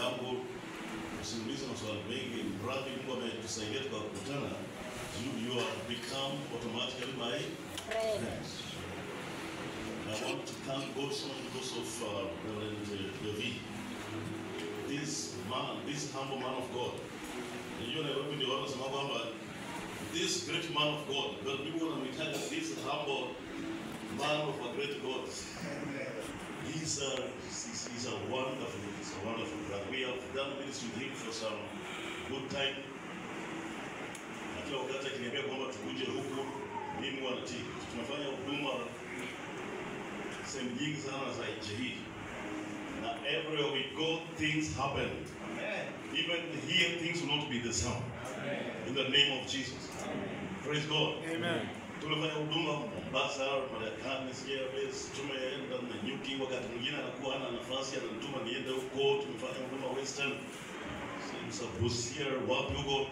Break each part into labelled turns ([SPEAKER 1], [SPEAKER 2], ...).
[SPEAKER 1] yangu. Usiniulize maswali mengi, mradi Mungu ametusaidia tukakutana. You have become automatically my friends. I want to thank God so much because of Reverend Levi. This man, this humble man of God. Unajua Nairobi ndio watu wanasema kwamba this great man of God, but people wanamhitaji this humble man of a great God. He's a wonderful brother. We have done ministry with him for some good time. Na kila wakati akiniambia kwamba tukuje huku, mimi huwa natii. Tumefanya huduma sehemu nyingi sana za nchi hii. Na everywhere we go, things happen.
[SPEAKER 2] Amen.
[SPEAKER 1] Even here, things will not be the same.
[SPEAKER 2] Amen.
[SPEAKER 1] In the name of Jesus. Praise God.
[SPEAKER 3] Amen.
[SPEAKER 1] Tumefanya huduma Mombasa, Marekani, Sierra, tumeenda Nanyuki, wakati mwingine anakuwa hana nafasi ananituma niende huko. Tumefanya huduma Western, sehemu za Busia, wapi huko,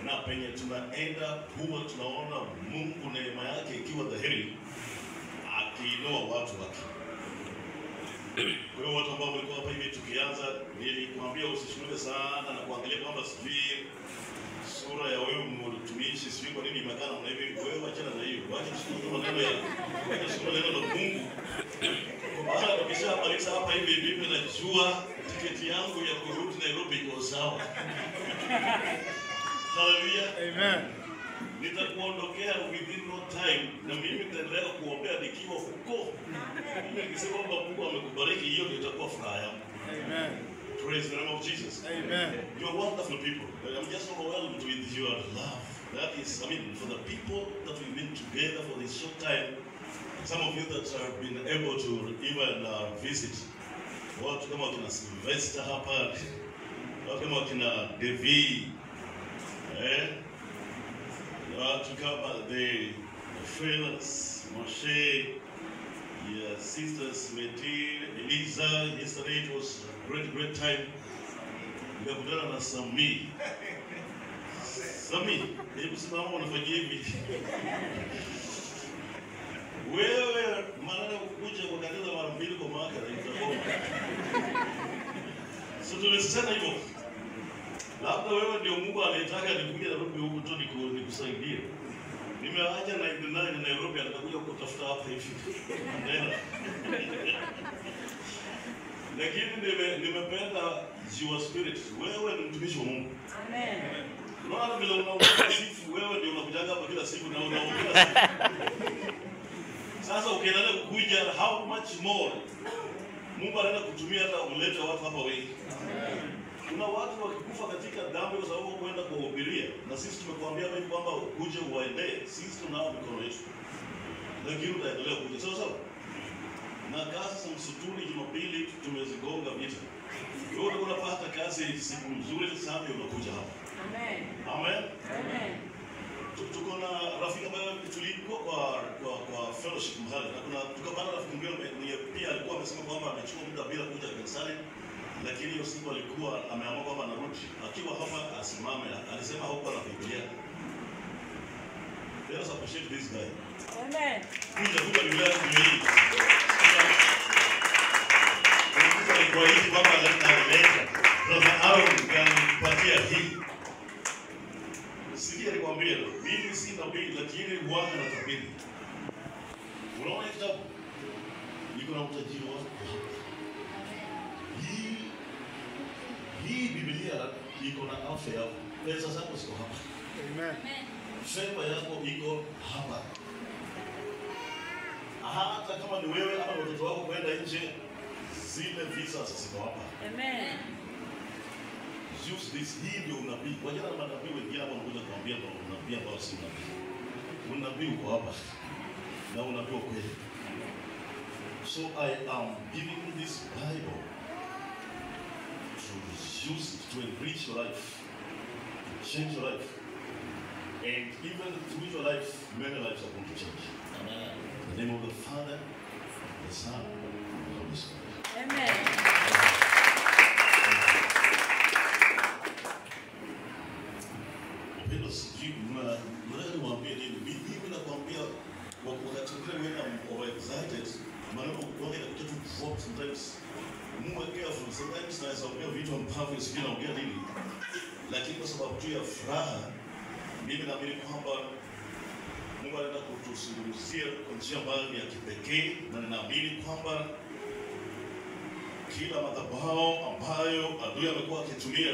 [SPEAKER 1] na penye tunaenda huwa tunaona Mungu neema yake ikiwa dhahiri, akiinua watu wake. Kwa hiyo watu ambao walikuwa hapa hivi tukianza, nilikuambia usishughulike sana na kuangalia kwamba sijui sura ya wewe mtumishi sijui kwa nini imekaa namna hivi. Wewe achana na hiyo, wacha tusikilize maneno ya, wacha tusikilize neno la Mungu. Kwa maana tukishamaliza hapa hivi, mimi najua tiketi yangu ya kurudi Nairobi iko sawa. Hallelujah.
[SPEAKER 3] Amen.
[SPEAKER 1] Nitakuondokea within no time, na mimi nitaendelea kuombea nikiwa huko. Mimi nikisema kwamba Mungu amekubariki, hiyo ndio itakuwa furaha yangu.
[SPEAKER 3] Amen.
[SPEAKER 1] Praise the name of Jesus.
[SPEAKER 3] Amen.
[SPEAKER 1] You are wonderful people. I'm just overwhelmed with your love. That is, I mean, for the people that we've been together for this short time, some of you that have been able to even visit, watu kama wakina Sylvester hapa, watu kama wakina Devi, eh? Watu kama the Fellas, Moshe, your sisters Meti, Eliza. Yesterday it was a great, great time. Nikakutana na Sami. Sami, hebu simama unafanyia hivi. Wewe maana kukuja kwa kanisa mara mbili kwa mwaka na itakoma. So tulisema hivyo. Labda wewe ndio Mungu anayetaka nikuje Nairobi huku tu nikusaidie. Nimeacha 99 Nairobi nikakuja kutafuta hapa hivi. Nenda. Lakini nimependa your spirit. Wewe ni mtumishi wa Mungu.
[SPEAKER 4] Amen.
[SPEAKER 1] Unaona vile unaongea sifu, wewe ndio unakujaga hapa kila siku na unaongea sifu. Sasa ukiendelea kukuja, how much more Mungu anaenda kutumia hata ulete watu hapa wengi. Kuna watu wakikufa katika dhambi kwa sababu kwenda kuhubiria, na sisi tumekuambia hapa hivi kwamba ukuje uwaendee, sisi tunao mikono yetu. Lakini utaendelea kuja. Sawa sawa? Na kazi za msituni Jumapili tumezigonga vita. Wewe utakuwa unapata kazi siku nzuri sana unakuja hapa.
[SPEAKER 4] Amen.
[SPEAKER 1] Amen.
[SPEAKER 4] Amen.
[SPEAKER 1] Tuko na rafiki ambaye tulikuwa kwa fellowship mahali, na kuna tukapata rafiki mwingine mwenye pia alikuwa amesema kwamba amechukua muda bila kuja kanisani, lakini hiyo siku alikuwa ameamua kwamba anarudi. Akiwa hapa asimame, alisema hakuwa na Biblia. Let us appreciate this guy.
[SPEAKER 4] Amen.
[SPEAKER 1] Kuja kuja Biblia ndio hii. Kwa hii kwamba analeta. Brother Aaron kanipatia hii. Sikia nikwambie, mimi si nabii lakini Bwana anatabiri. Unaona kitabu? Niko na utajiri wako hapa. Hii Biblia iko na afya yako. Pesa zako ziko hapa.
[SPEAKER 3] Amen.
[SPEAKER 1] Favor yako iko hapa. Hata kama ni wewe ama watoto wako kwenda nje, zile visa ziko hapa.
[SPEAKER 4] Amen.
[SPEAKER 1] Use this. Hii ndio unabii. Wajana na manabii wengine hapa wanakuja kuambia ndio unabii ambao si unabii. Unabii uko hapa. Na unabii wa kweli. So I am giving you this Bible to use it to enrich your life, to change your life. And even through your life, many lives are going to change.
[SPEAKER 2] Amen.
[SPEAKER 1] In the name of the Father, the Son, and the Holy Spirit.
[SPEAKER 4] Amen.
[SPEAKER 1] Wapendwa, sijui mnataka niwaambie nini? Mimi nakwambia wakati mwingine when I'm overexcited, maneno kuanga inakuja tu drop sometimes. Muwe careful Sometimes naweza ongea vitu ambavyo sijui naongea nini, lakini kwa sababu tu ya furaha, mimi naamini kwamba Mungu anaenda kutuzungumzia kwa njia ambayo ni ya kipekee, na ninaamini kwamba kila madhabahu ambayo adui amekuwa akitumia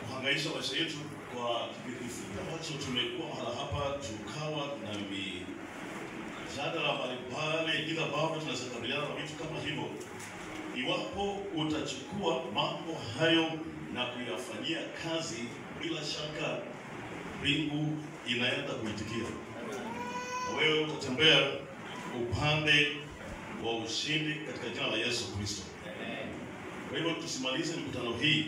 [SPEAKER 1] kuhangaisha maisha yetu kwa kipindi kifupi ambacho tumekuwa mahala hapa, tukawa na mijadala mbalimbali, ila ambavyo tunaweza kukabiliana na vitu kama hivyo. Iwapo utachukua mambo hayo na kuyafanyia kazi, bila shaka mbingu inaenda kuitikia, na wewe utatembea upande wa ushindi katika jina la Yesu Kristo. Kwa hivyo tusimalize mikutano hii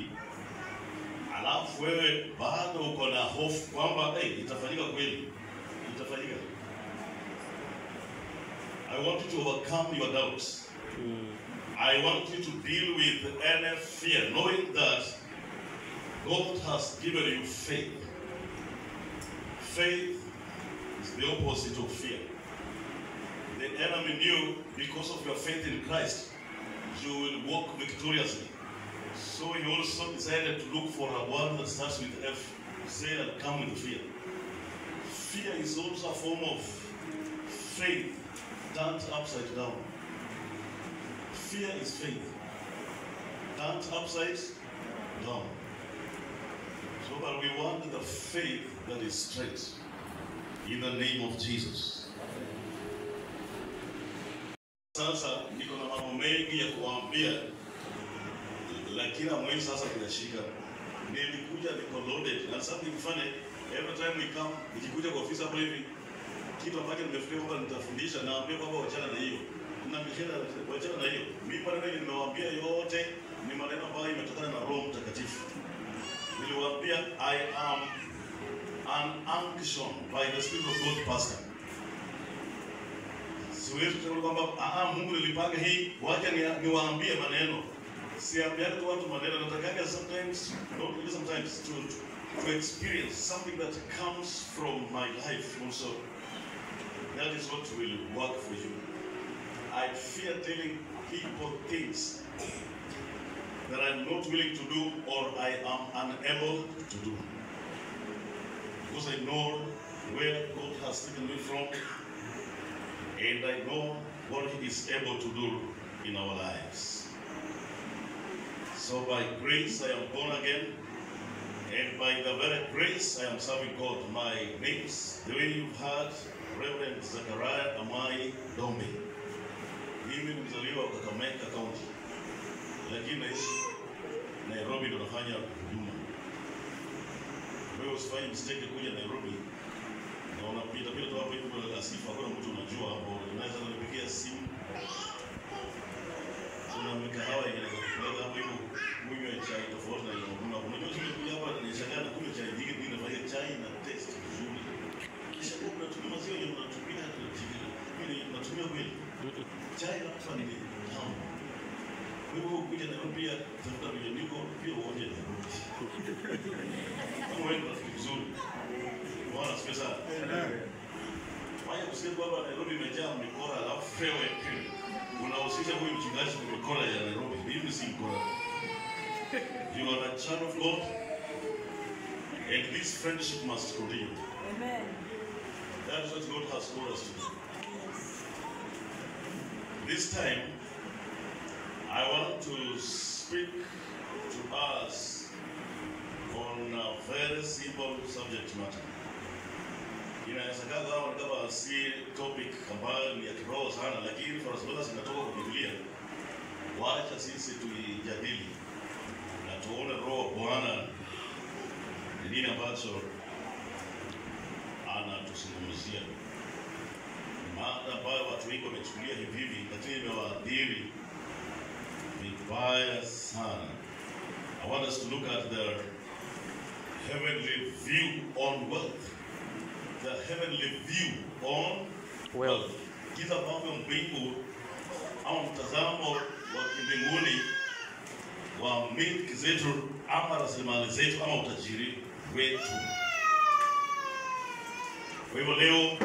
[SPEAKER 1] alafu wewe bado uko na hofu kwamba hey, itafanyika kweli. Itafanyika. I want you to overcome your doubts. I want you to deal with any fear, knowing that God has given you faith. Faith is the opposite of fear. The enemy knew because of your faith in Christ, you will walk victoriously. So he also decided to look for a word that starts with F, say and come with fear. Fear is also a form of faith turned upside down. Fear is faith turned upside down. So that we want the faith that is straight in the name of Jesus. Sasa niko na mambo mengi ya kuwaambia, lakini hamwezi sasa kuyashika. Nilikuja niko loaded, and something funny, every time we come, nikikuja kwa ofisi hapo hivi, kitu ambacho nimefikiria kwamba nitafundisha, naambia kwamba wachana na hiyo. Na mihela wachana na hiyo. Mimi maneno nimewaambia yote ni maneno ambayo imetokana na Roho Mtakatifu. Niliwaambia I am an unction by the Spirit of God pastor. Siwezi kusema kwamba Mungu nilipanga hii, wacha niwaambie maneno. Siambiani tu watu maneno, natakaga sometimes, not really sometimes, to experience something that comes from my life also. That is what will work for you. I fear telling people things that I'm not willing to do or I am unable to do. Because I know where God has taken me from, and I know what He is able to do in our lives. So by grace I am born again, and by the very grace I am serving God. My name's, the way you've heard, Reverend Zachariah Amai Dombe. Mimi ni mzaliwa wa Kakamega County, lakini naishi Nairobi, ndo nafanya huduma. Wewe usifanye mistake kuja Nairobi na unapita pita tu hapo hivi kwa sifa, hakuna mtu unajua hapo. Unaweza kunipigia simu, kuna mikahawa inaweza kupeleka hapo hivyo kunywa chai tofauti na ile unakula. Unajua sisi hapa tunashangaa na kunywa chai nyingi, ndio inafanya chai na taste vizuri. Kisha kwa tunatumia maziwa yenye tunatumia mimi natumia kweli. Chai hapa ni tamu. Wewe ukija Nairobi pia tafuta vile niko pia uonje Nairobi. Kama wewe ni rafiki mzuri. Bwana asifiwe sana. Waya kusikia kwamba Nairobi imejaa mikora alafu wewe unahusisha huyu mchungaji kwa mikora ya Nairobi. Mimi si mkora. You are a child of God, and this friendship must continue.
[SPEAKER 2] Amen.
[SPEAKER 1] That is what God has called us to do.
[SPEAKER 2] Yes.
[SPEAKER 1] This time, I want to speak to us on a very simple subject matter. Inaweza kama si topic ambayo ni ya kiroho sana, lakini for as long as inatoka kwa Biblia, wacha sisi tuijadili na tuone Roho Bwana ni nini ambacho anatuzungumzia. Mada ambayo watu wengi wamechukulia hivi hivi, lakini imewaadhiri vibaya sana. I want us to look at the heavenly view on wealth. The heavenly view on wealth. Kitu ambavyo mbingu au mtazamo wa kimbinguni wa milki zetu ama rasilimali zetu ama utajiri wetu. Kwa hivyo leo